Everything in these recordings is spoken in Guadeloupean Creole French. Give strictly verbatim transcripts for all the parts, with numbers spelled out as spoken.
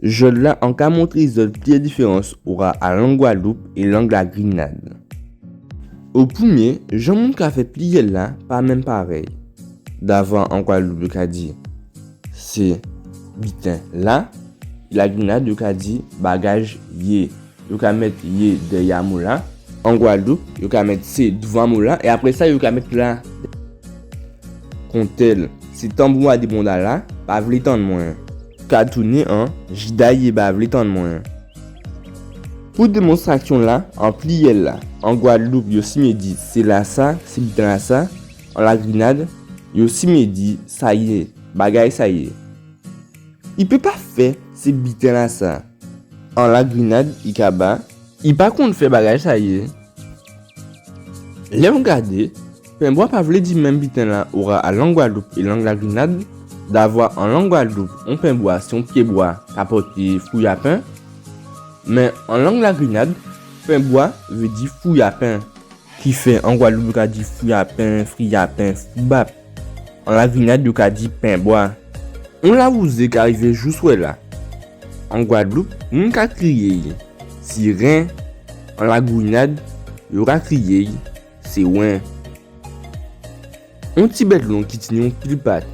Jòdla an ka montré zòt pliziè diférans ora a lang Gwadloup é lang Lagrinad. O prèmyé, jan moun ka fè plirièl-la pa menm parèy. Davwa an Gwadloup yo ka di sé biten-la, Lagrinad yo ka di bagay yé. Yo ka mèt yé dèyè mo-la. An Gwadloup yo ka mèt sé douvan mo-la é apré sa yo ka mèt la. Kontèl, sé tanbou a dé bonda-la pa vlé tann mwen. Ka tounen an jida yé pa vlé tann mwen. Pou démonstrasyon-la, an plirièl-la, an Gwadloup yo simyé di sé lasa, sé biten-lasa. An Lagrinad yo simyé di sa yé, bagay sa yé. I pé pa fè sé biten-lasa. An Lagrinad i ka ba, i pa konn fè bagay sa yé. Lè ou gadé, penbwa pa vlé di menm biten-la ora a lang Gwadloup é lang Lagrinad. Davwa an lang Gwadloup on penbwa sé on pyébwa ka pòté fouyapen. Men an lang Lagrinad, penbwa vlé di fouyapen. Kifè an Gwadloup yo ka di fouyapen, friyapen, foubap. An Lagrinad yo ka di penbwa. On lawouzé ka rivé jou swè-la. An Gwadloup moun ka kriyé'y siren. An Lagrinad yo ka kriyé'y séwen. On ti bèt long ki tini on pil pat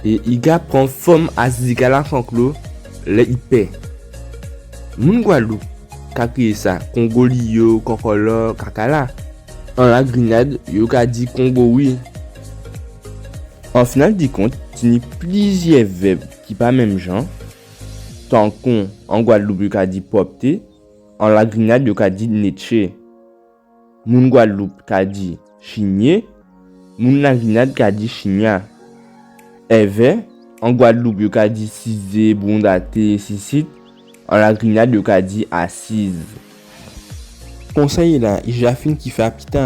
é i ka pran fòm a zika lachanklo lè i pè. Moun Gwadloup ka kriyé sa kongoliyo, kòkòlò, kakala. An Lagrinad yo ka di kongowi. An final di kont, tini pliziè vèb ki pa menm jan. Tankon an Gwadloup yo ka di pwòpté, an Lagrinad yo ka di nétché. Moun Gwadloup ka di chinyé, moun Lagrinad ka di chinya. Èvè, an Gwadloup yo ka di sizé, bondaté, sisit, an Lagrinad yo ka di asiz. Konsèy-la i ja fin, kifè a pita.